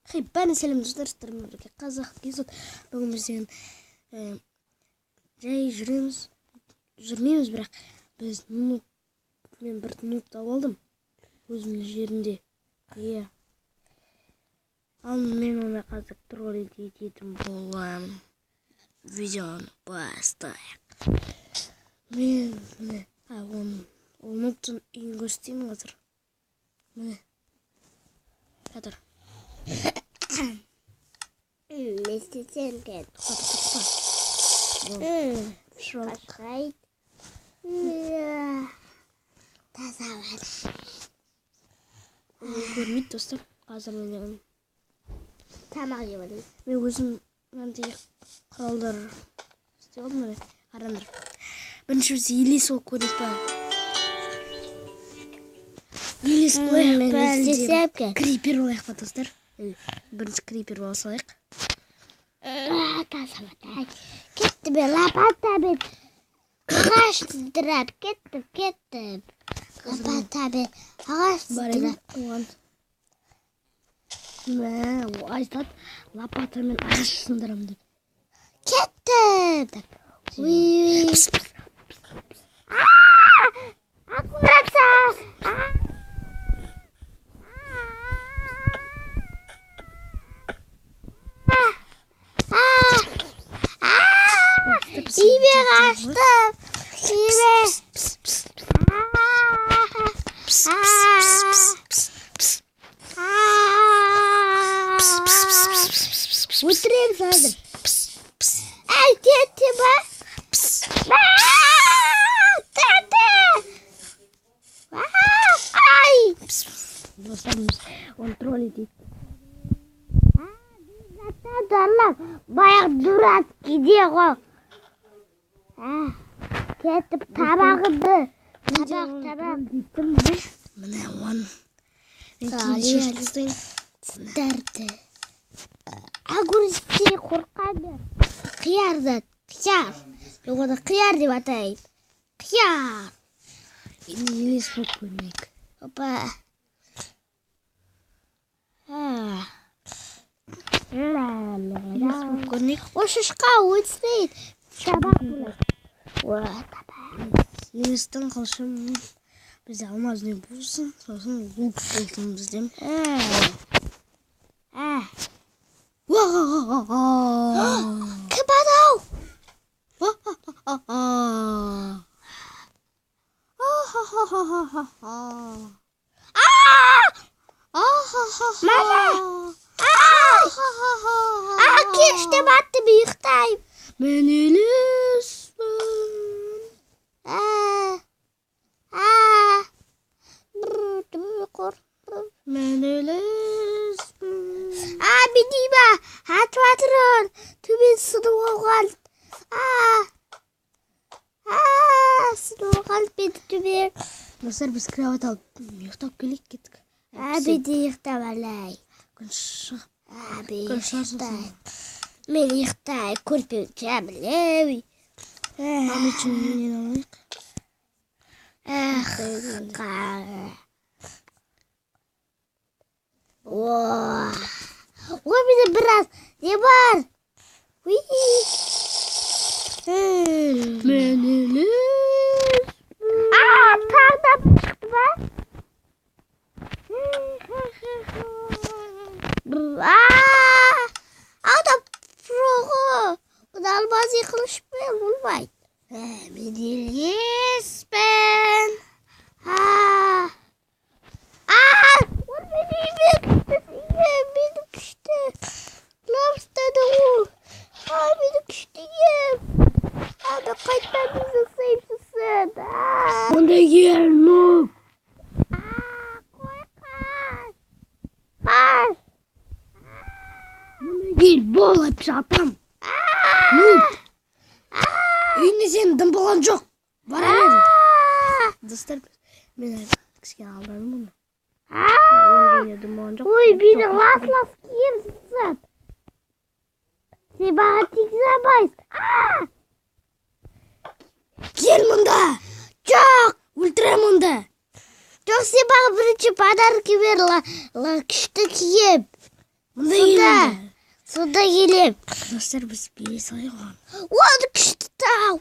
Хей, бәріне сәлем, достар, сіздермен бірге Қазақ Кизот. Бүгін біз деген жай жүреміз, жүрмейміз, бірақ біз нуб, мен бір нуб тауып алдым өзімнің жерінде. Иә. Ал мен оны қазір троллить ететін боламын. Видеоны бастайық. Мен міне, оның, ол нубтың үйін көрсетейін қазір. Міне. Қазір. Не істесем екен? Тоқта, тоқта. Шок. Қашқайт. Таза бар. Ол көрмейді, достар. Қазір мен Тамақ жеп алайын. Мен өзім мынандай құралдар істеп алдым, міне. Қараңдар. Бірінші біз елес болып көрейік па? Елес болайық Мен па, не әлде істесем екен? крипер болайық па, достар? Бірінші крипер бола салайық. Таза бар. Кеттім мен лопатамен. Ағаш сындырып кеттім, кеттім. Лопатамен ағаш Бар едім сындырып. оған. Мә, ол айтады, лопатамен ағаш сындырамын деп. Кеттім. Уй. Пыс, пыс. Аккуратно. Үйме қаштым. Үйме. Пыс, пыс, пыс, пыс, пыс, пыс, пыс. Пыс, пыс, пыс, пыс, пыс, пыс, пыс, Өлтіремін қазір. пыс, пыс, Әй, тете ба? пыс. Тете! Ай! Достар, біз оны троллить еттік. Баяғы дурацкий де ғой. Кетіп тамағымды. Тамақ, тамақ. Міне оны. Мен Али, кейін шешіп Али. тастайын. Сіздерді. Огурецтен қорқамын. Қиярдан, қияр. Мен оны қияр деп атаймын. Қияр. Енді елес болып көрінейік. Опа. Елес болып көрінейік. О, шошқа өтсейді. Тамақ болады. О, тамақ. Елестің қылышы бізде алмазный болсын, сосын лук болсын бізде. Кім анау? Мама! Кеште баттым, ұйықтаймын. Мен елеспін. Қорықтым. Мен елеспін. Мен деймін, атып жатыр. Төмен сынып алған. Сынып алған мені төмен. Достар, біз кровать алып ұйықтап келейік, кеттік. Мен де ұйықтап алайын. Күн шығып, Мен күн шығар сосын. ұйықтайын. Мен ұйықтайын, көрпем жабылып. Мам үшін менен алайық. Эх, О, ой, менде біраз не бар? Уи. Мен елеспін. Тағы да шықты ма? Адам жоғы. Бұны алмазный қылышпен болмайды. Мен елеспін. Ол мені үйіме күшті, мені күшті. Лапстады ол. Мені күшті ем. Мен қайтадан жасаймын сосын. Онда кел, нуб. Қой, қаш. Қаш. Мұнда кел, бол, әпше атам. Нуб. Үйінде сенің дым болған жоқ. Бара бер. Достар, мен кішкене алдадым оны. Оның үйінде дым болған жоқ. Ой, мені лас-лас киім сызып. Сен маған тигізе алмайсың. Кел мұнда. Жоқ. Өлтірем онда. Жоқ, сен маған бірінші подарки бер, күшті киім. Мында кел. Сонда келем. Достар, біз бере салайық оған. Ол күшті тау.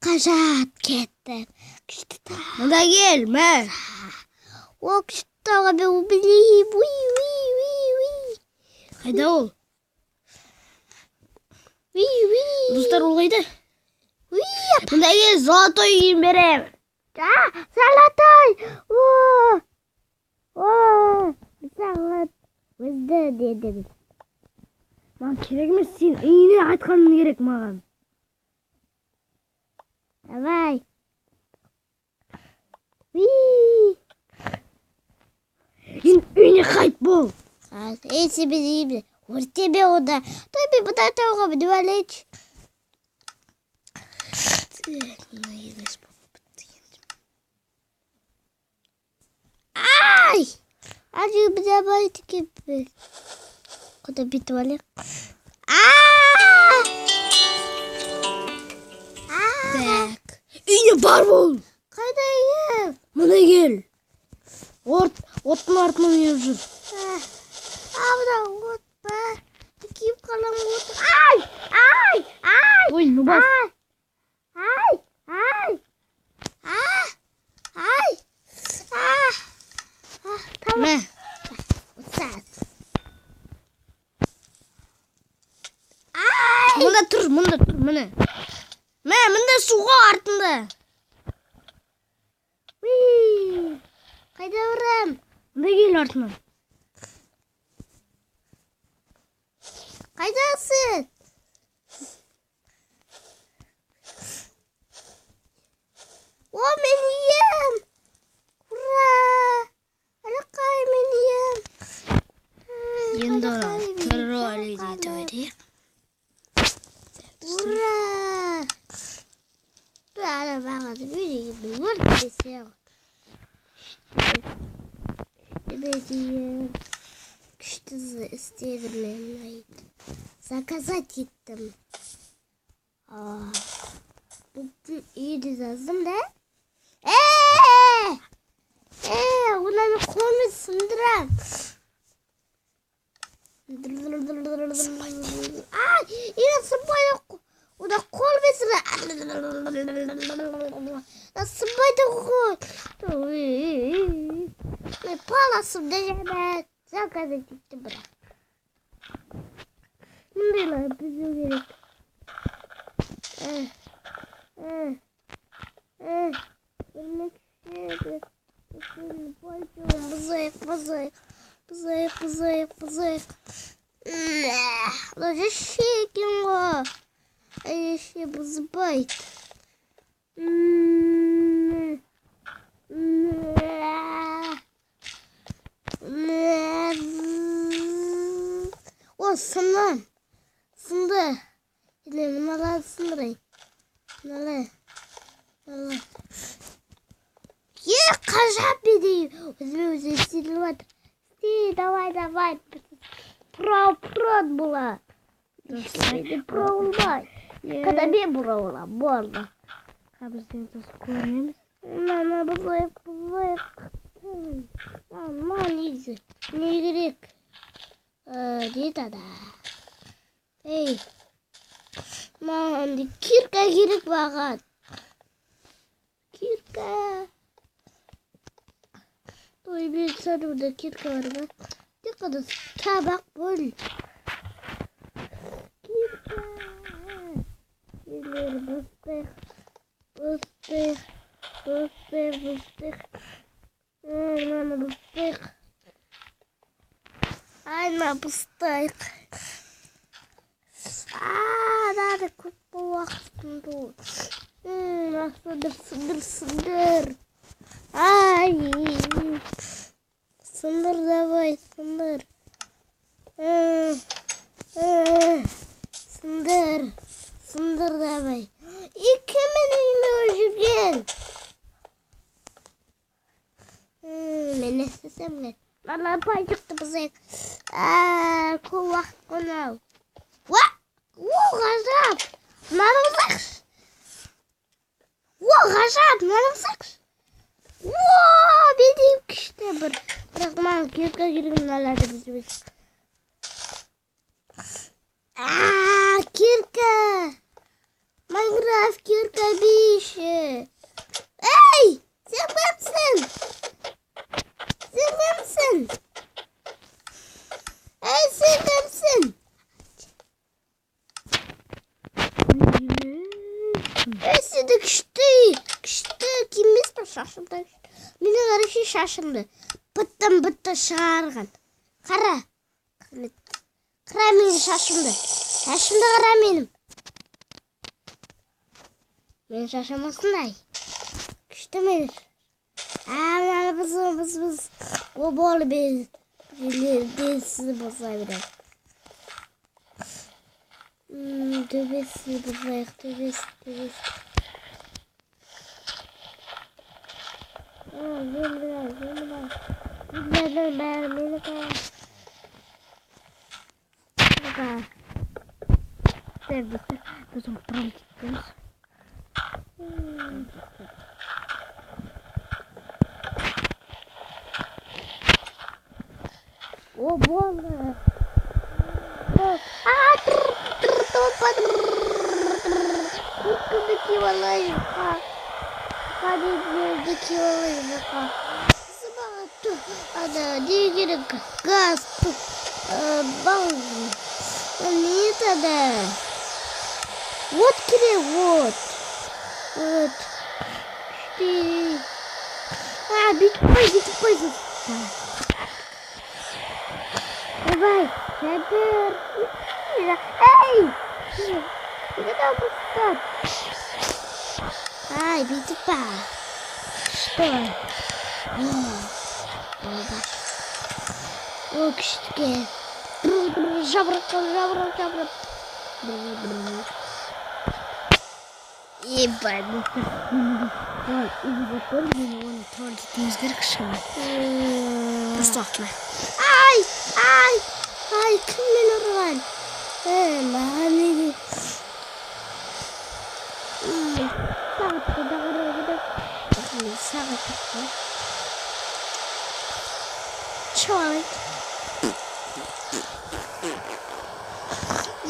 Қажат кетті. Күшті тау. Мында кел, мә. Ол күшті тауға мен білейін. Уи, уи, уи, уи. Қайда ол? Уи, уи. Достар, ол қайда? Уи. Мында кел, золотой үйін берем. А, золотой. О, о, сағат өзді дедім. Маған керек емес, сен үйіне қайтқаның керек маған. Давай. Уи. Енді үйіне қайт бол. Ей, себе деймін. Өртеме онда. Той мен бұндай тауға мініп алайыншы. Так, мына елес болып бітті енді. Ай! Ай, міне алайын екен. Құда бүйтіп алайық. Так. Үйіне бар бол. Қайда үйім? Мына кел. Оттың артынан еріп жүр. А, мына от па? Киіп қалам от. Ай! Ай! Ай! Ой, нубас. Ай! Ай! А! Ай! А! Тамам. Мә. Ұстаз. Ай! Мында тұр, мында тұр, міне. Мә, мында суға артында. Уи! Қайда барам? Мында кел артынан. Қайдасың? О, мен үйім! Ура! Алақай, мен үйім! Енді тролли дейді өйдейік. Ура! Ана маған үйге өртесе. Күшті істедім мен. Заказать еттім. Бүтін үйді жаздым да. Оны мен қолмен сындырам. Ай, үйді сынбайды. Оны қолмен сындырам. Сынбайды ғой. Мен паласымды жемет. Заказать еттім бірақ. Мындайлар бұзу керек. Бұзайық, бұзайық. Бұзайық, бұзайық, бұзайық. Мына жеше екен ғой. Жеше бұзбайды. О, сынды. Сынды. Енді мыналарды сындырайын. Мыналар. Мыналар. Е, қажап бедей. Өзіме өзі істеліп жатыр. Істей, давай, давай. Про, про болады. Про болмайды. Когда мен про боламын, болды. Біз енді көрмейміз. Мына бұзайық, бұзайық. Мына негізі. Не керек? Дейді да. Ей. Маған кирка керек маған. Кирка. Ой, мен садымда кирка бар ма? Тек қана табақ бол. Кирка. Үйлер бұзайық. Бұзайық. Бұзайық, бұзайық. Мынаны бұзайық. Ай, мына бұзайық. Надо көп уақытымды. Сындыр, сындыр, сындыр. Ай, сындыр давай, сындыр. Сындыр, сындыр давай. Екі мен үйіме жүрген. Мен не істесем не? Ана пайшықты бұзайық. Көп уақыт қонау. Уа! О, ғажап! Мынаны бұзайықшы. О, ғажап! Мынаны бұзайықшы. О, мен де күшті бір. Бірақ маған кирка керек, мыналарды бұзып. А, кирка! Майнкрафт кирка биші. Ей! Сен кімсің? Сен кімсің? Ей, сен кімсің? Ей, сенде күшті, күшті киім па, шашым да күшті. Менің, короче, шашымды бұттан-бұтты шығарған. Қара. Қара менің шашымды. Шашымды қара менің. Менің шашым осындай. Күшті менің. А, мынаны бұз, бұз, бұз. О, болды, безсіз бұза береді. Төбесіз бұзайық, төбесі, төбесі. Земля, земля. Земляның бәрі менікі. Біз оны тролль етеміз. О, болды. А, тұр, тұр, топа. Курткамды киіп алайын. Кадеттерді киіп алайын. Ана, не керек? Газ, бал. Не тогда? Вот керек, вот. Вот. Күшті. А, бүйтіп қой, бүйтіп қой. Давай, Сәбір. Эй! Куда пустат? Ай, бүйтіп па. Что? О, күшті. Жабырып, жабырып, жабырып. Ебать. Оны тролль етуіміз керек кішкене. Дұрыс уақытында. Ай, ай, ай, кім мені ұрған? Маған неге? Сағатқа да қарау керек. Сағат қой. Чалайық.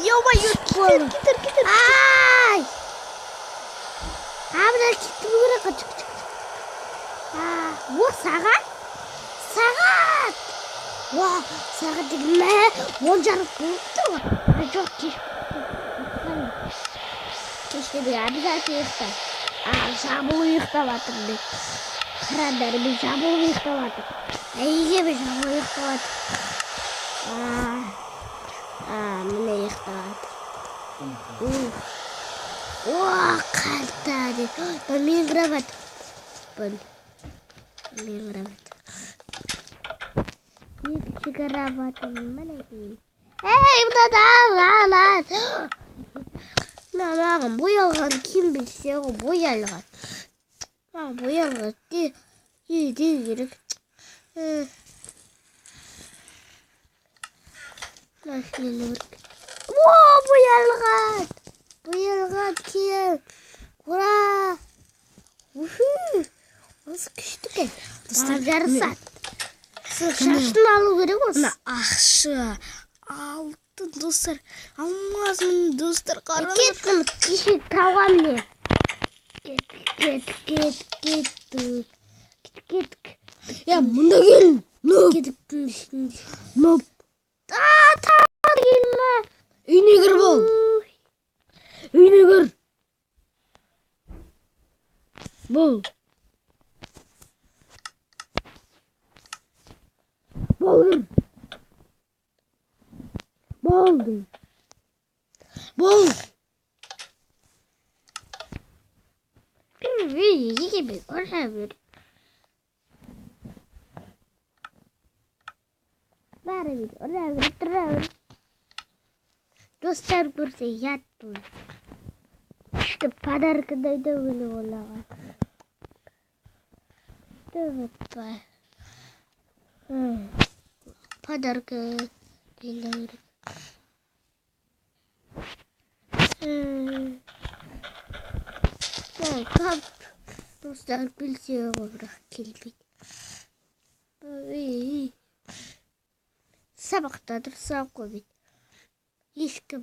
Ё-моё, кетер, кетер, кетер. Ай! А, мына кету керек. Чық, чық. А, о, сағат? Сағат! Уа, сағат деген мә, 10:30 болып тұр ғой. Жоқ, кеш. Кеш деген обязательно ұйықта. А, жабылып ұйықтап жатырмын мен. Қараңдар, мен жабылып ұйықтап жатырмын. Әйге, мен жабылып ұйықтап жатырмын. А, міне ұйықтап жатыр. О, қалта деп. Мен кровать. Бұл. Мен кровать. Екінші кроватым мінекей. Ей, мынада ал, ал. Мына маған боялған киім берсе ғой, боялған. Маған боялған не керек? О, боялған! Боялған киім! Ура! Уху! Осы күшті екен. Маған жарасады. Шашын алу керек осы. Мына ақша, алтын, достар, алмаз, міне, достар, қараңдар. Кеттім, кеше тауға міне. Кеттік, кеттік, кеттік, кеттік. Кеттік. Я, мұнда кел. Нұп. Кеттіктің ішінде. Нұп. А, тауға келме. Үйіне кір бол. Үйіне кір. Бол. Бол кір. Болды. Бол. Бәрібір, ұра бер, тұра бер. Достар көрсе ұят болады. Күшті подарка дайды өлі оларға. Подарка дайындау керек. Достар білсе ғой, бірақ келмейді. Сабақта дұрыс қоймайды. Ешкім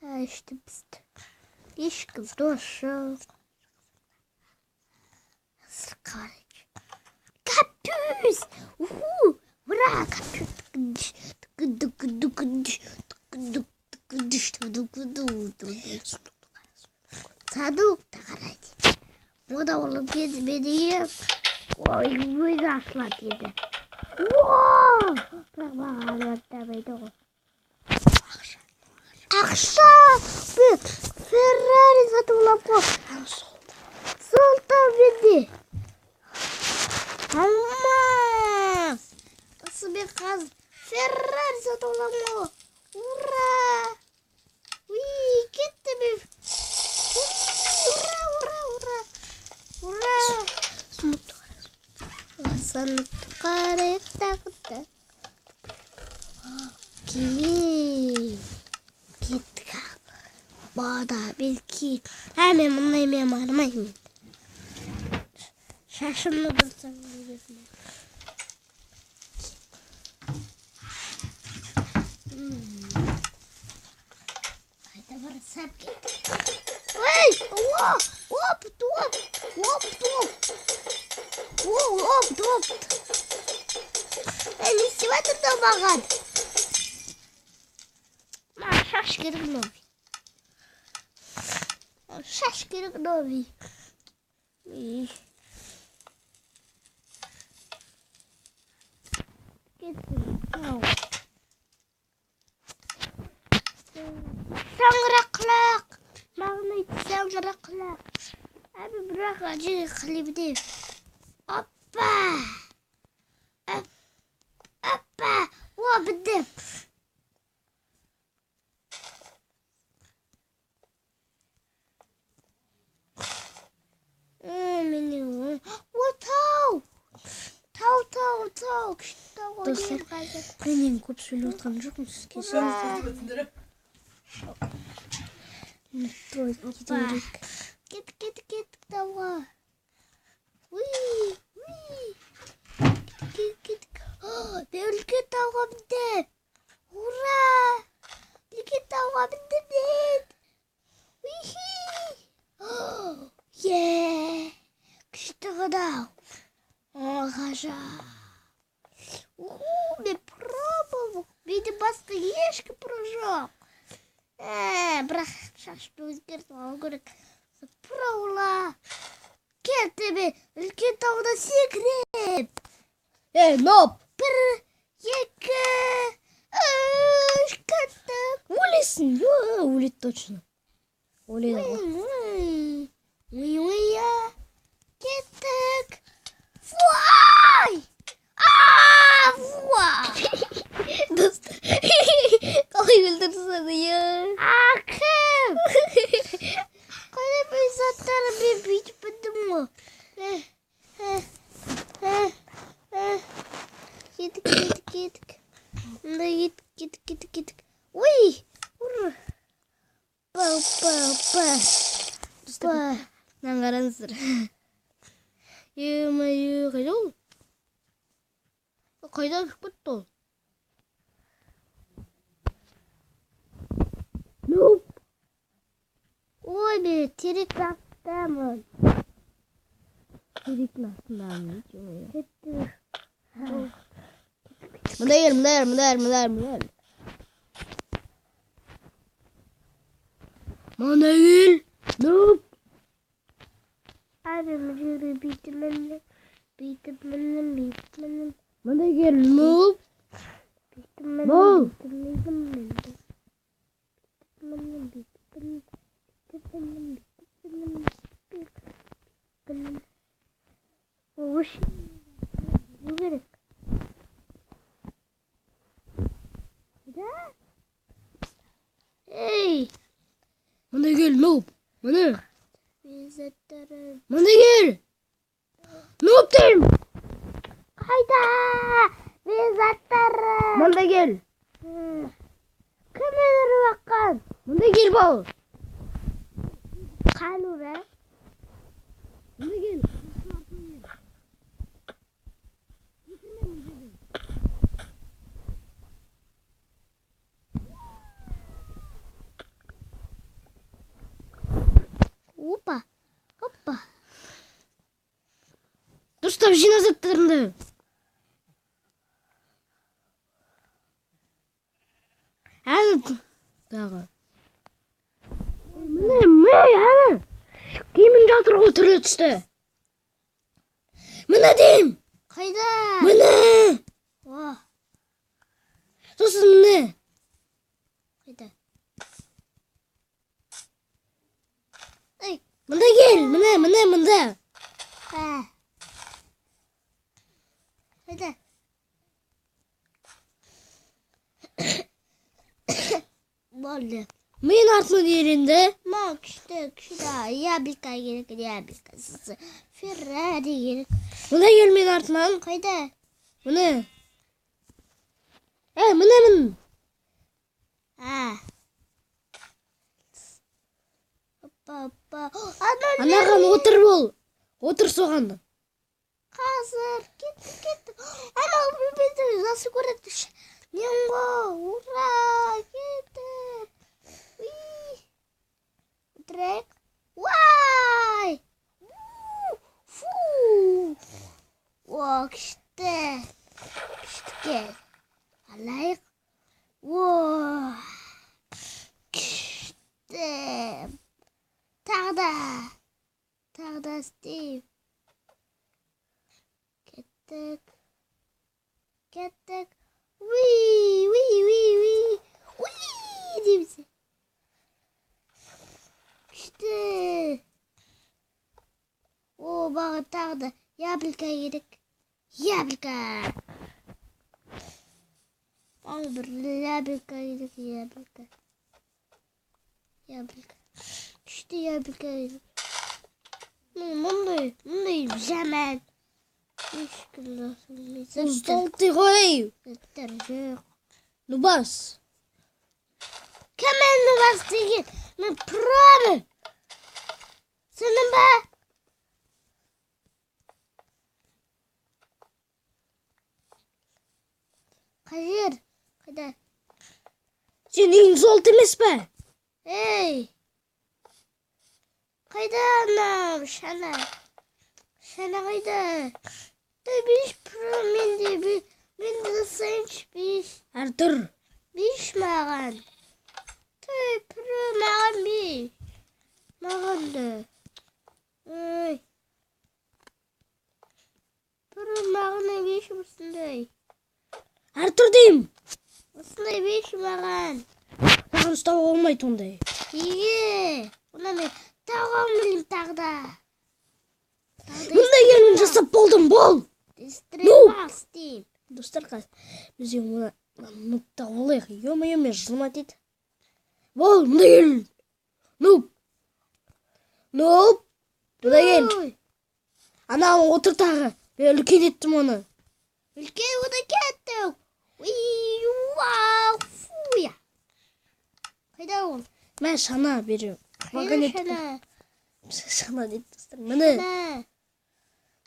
Ішті пісті. Ешкім дос жоқ. Капюс! Уху! Ура! Капюс! Садуқты қарайды. Ода олып кезбедейіп, ой, өзі ашылады еді. О! Бірақ маған аттамайды ғой. Ақша! Мен Феррари сатып аламын ғой. Солта менде. Алмаз! Осы мен қазір Феррари сатып аламын ғой. Ура! Уи, кетті мен. Ура, ура, ура! Ура! Сундукты қарайық тағы да. Окей. Кеттік. Бада, белки. Ә, мен мұндай мен бармаймын. Шашымды бұрсам өзім. Қайда барсам кеттік. Ой, оп, оп, оп, оп, оп. Оп, оп. Эй, не істеп жатыр да маған? Маған шаш керек новый. Шаш керек новый. Кеттім. Саңырақ құлақ. Маған айтты саңырақ құлақ. Әбі бірақ жерге қалай. Опа! Опа! О, бітті. Міне, о, тау! Тау, тау, тау. Күшті тау ғой. Достар, мен енді көп сөйлеп отқан жоқпын, сіз кешіріңіздер. Кете берейік. Кеттік, кеттік, кеттік тауға. Уи, уи. Кеттік, кеттік. Мен үлкен тауға міндім. Ура! Үлкен тауға міндім мен. Уихи! Е! Күшті ғынау. Ғажап. Уху, мен пробовал. Менде басқа ешкім про жоқ. Бірақ шашымды өзгертіп алу керек. Проула. Кетті мен үлкен таудан секіріп. Ей, ноп! 1, 2, 3, кеттік. Өлесің, өледі точно. Өледі ғой. Уй, уй, кеттік. Фуай! А, фуай! Достар, қалай өлтірді я? А, кім? Қалай мен заттарым мен бүйтіп біндім ғой. Кеттік, кеттік, кеттік. Мында кеттік, кеттік, кеттік, кеттік. Ой! Ура! Пау, пау, пау. Достар, мынаны қараңыздар. Е-мое, қайда ол? Қайда ұшып кетті ол? Нуп. Ой, мен терек астындамын. Теректің астындамын. Кетті. Мында кел, мында кел, мында кел, мында кел, мында кел. Мында кел. Нуп. Abi, мына жерге бүйтіп міндім, бүйтіп міндім, бүйтіп міндім. Мында кел, нуп. Бүйтіп міндім, Нуп. бүйтіп міндім, міндім. Бүйтіп міндім, бүйтіп міндім, бүйтіп міндім, бүйтіп міндім, бүйтіп міндім. Ош, не керек? Да? Ей! Мында кел, нуп. Міне. Мен заттарым. Мында кел. Нуп деймін. Қайда? Мен заттарым. Мында кел. Кім өлтіріп жатқан? Мында кел, бал. Қан ура. Мында кел. Дұрыстап жина заттарыңды. Әне тағы. Міне, міне, әне. Киімің жатыр ғой түрлі түсті. Міне деймін. Қайда? Міне. О, Сосын міне. Қайда? Ей, Мында кел, міне, міне, мында. ә. Қайда? Болды. Мен артынан ер енді. Маған күшті, күшті яблоко керек, яблоко. Феррари керек. Мында кел мен артынан. Қайда? Міне. Ә, міне мін. А. Опа, опа. Ана Анаған отыр бол. Отыр соған. Қазір кеттік, кеттік. Анау бізді жақсы көреді. Мен ғой, ура, кеттік. Уи. Отырайық. Уай! У, фу. О, күшті. Күшті екен. Алайық. О, күшті. Тағы да. Тағы да істеймін. Кеттік. Кеттік. Уи, уи, уи, уи. Уи дейміз. Күшті. О, маған тағы да яблоко керек. Яблоко. Маған бір яблоко керек, яблоко. Яблоко. Күшті яблоко керек. Ну, мұндай, мұндай жаман. Ешкім жасамайды. Ол золотый ғой. Заттар жоқ. Ну бас. Кім мені бас деген? Мен промын. Сенің ба? Қай жер? Қайда? Сен үйің золото емес пе? Ей! Қайда анау шана? Шана қайда? Да биш про мен де мен де жасайыншы биш. Артур. Биш маған. Той про маған биш. Маған да. Ой. Про маған биш осындай. Артур деймін. Осындай биш маған. Саған ұстауға болмайды ондай. Неге? Онда мен тауға білмеймін тағы да. Мында кел, мен жасап болдым, бол. Ну. Істеймін. Достар, қазір біз оны нубта алайық. Ё-моё, мен жылыма дейді. Бол, мында кел. Нуб. Нуб. Мында кел. Ой, Анау отыр тағы. Мен үлкен еттім оны. Үлкен ода кетті. Уи, уау, фуя. Қайда ол? Мә, шана беремін. Қайда Вагонетка. шана? Шана дейді, достар. Міне, Мә.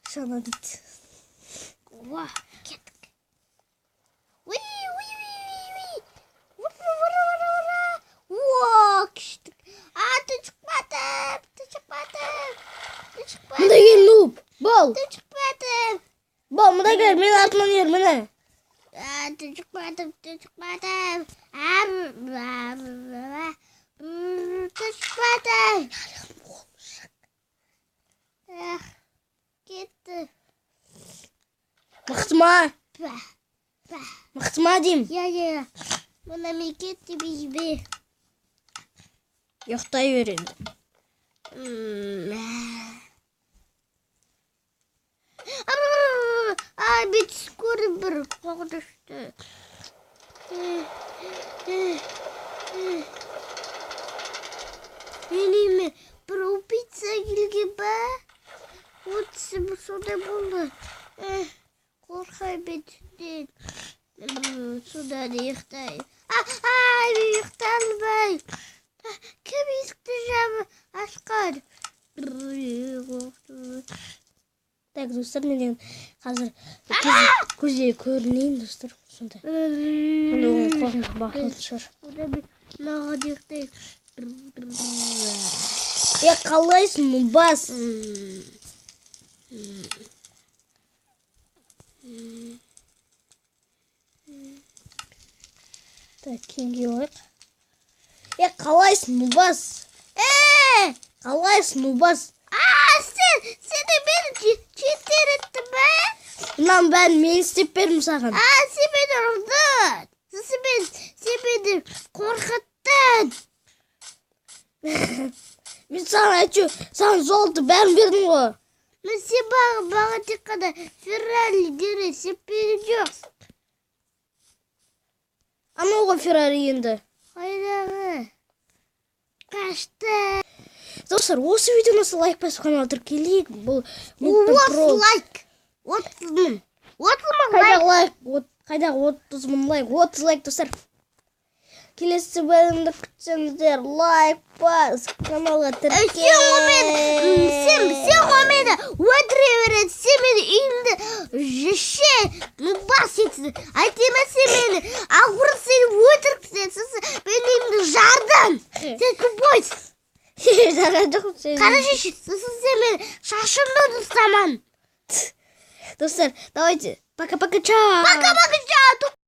шана дейді. Уа, кеттік. Уи, уи, уи, уи, уи. Ура, ура, ура, ура. Уа, күшті. А, түн шықпадым, түн шықпадым. Түн шықпадым. Мында кел, нуб. Бол. Түн шықпадым. Бол, мында кел, менің артымнан ер, міне. А, түн шықпадым, түн шықпадым. А, б, б, б, б, түн шықпадым. Ах, кетті. Мықты ма? Ба, ба. Мықты ма деймін? Я, я. Мына мен кетті бейбе. Ұйықтай бер енді. Ай, мен түс көрдім бір қорқынышты. Мен үйіме бір убийца келген ба? Ол түсім сондай болды. Қорқай мен түстен. Содан ұйықтай. Ай, мен ұйықтай алмай. Кім есікті жабып ашқан? Так, достар, мен деген қазір көзге көрінейін, достар, сонда. Сонда оған қорқыныш басылатын шығар. Одан мен маған ұйықтай. Е, қалайсың, бас? Так, киім киіп алайық. Е, қалайсың, нубас? Е! Қалайсың, нубас? А, сен де мені читер еттің бе? Мынаның бәрін мен істеп бердім саған. А, сен мені ұрдың. Сен мені қорқыттың. Мен саған әйтеуір, саған золото бәрін бердім ғой. Мен сен маған тек қана Феррари деген сен берген жоқсың. Анау ғой Феррари енді. Қайдағы? Қашты. Достар, осы видеоны лайк басып, каналға тіркелейік. Бұл нубтың 30 про. лайк. 30 мың. 30 мың лайк. Қайдағы лайк? Қайдағы 30 мың лайк? 30 лайк, достар. Келесі бөлімді күтсеңіздер, лайк бас, каналға тіркел. Сен ғой мені, сен ғой мені өлтіре береді. Сен мені үйімді жеше, бас етсің. Айтайын ба, сен мені ауырып, сені өлтіріп тастады. Сосын менің үйімді жардың. Сен тупойсың. Жарған жоқпын сені. Қарашы, сосын сен мені шашымды ұстаман. Достар, давайте. Пока-пока, чао. Пока-пока, чао.